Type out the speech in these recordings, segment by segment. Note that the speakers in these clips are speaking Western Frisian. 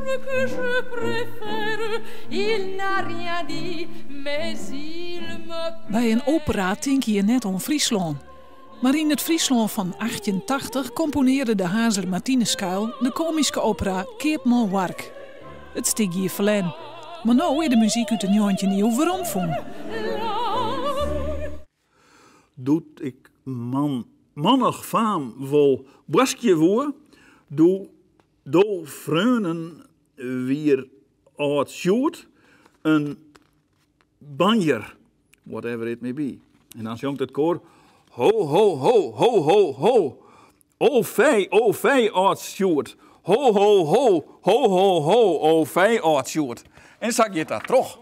Que je préfère, il n'a rien dit, mais il me By in opera tinke je net oan Fryslân. Mar yn it Fryslân fan 1880 komponearre de Harnzer Martinus Schuil de komyske opera Keapman Wark. It stik gie ferlern. Mar no is de muzyk út de njoggentjinde iuw weromfûn. Doe't ik man, mannich faam wol boaskje woe, doe do freonen wier âld Sjoerd in banjer, whatever it may be. En dan sjongt it koar, Ho, ho, ho, ho, ho, ho. O fij, o fij, âld Sjoerd. Ho, ho, ho, ho, ho, ho, o fij, âld Sjoerd. En sa giet dat troch.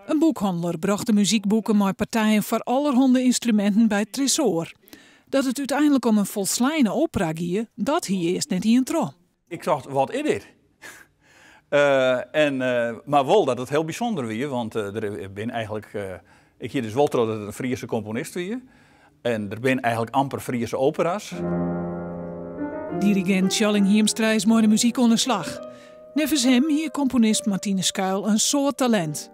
In boekhanneler brocht de muzykboeken mei partijen foar allerhande ynstruminten by it Tresoar. Dat it úteinlik om in folsleine opera gie, dat hie earst net ien troch. Ik tocht, wat is dit? En, mar wol dat it hiel bysûnder wie, want der bin eigenlik, ik hie dus wol troch dat it in Friese komponist wie. En der bin eigenlik amper Friese opera's. Dirigint Tjalling Hiemstra is mei de muzyk oan 'e slach. Neffens him hie komponist Martinus Schuil in soad talint.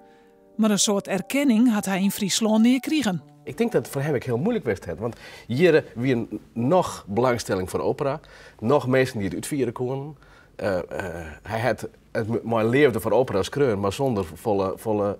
Mar in soad erkenning hat hy yn Fryslân nea krigen. Ik tink dat it foar him ek hiel muoilik west hat, want hjir wie noch belangstelling foar opera, noch minsken dy't it útfiere koenen. Hy hat it mei leafde foar opera skreaun, mar sûnder folle, folle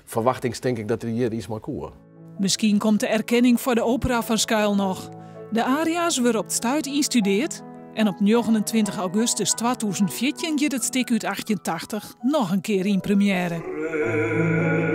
ferwachtings tink ik dat er hjir iets mei koe. Miskien komt de erkenning foar de opera fan Schuil noch. De aria's wurde op 't stuit ynstudeard en op 29 augustus 2014 giet it stik út 1880 noch in kear yn premjêre.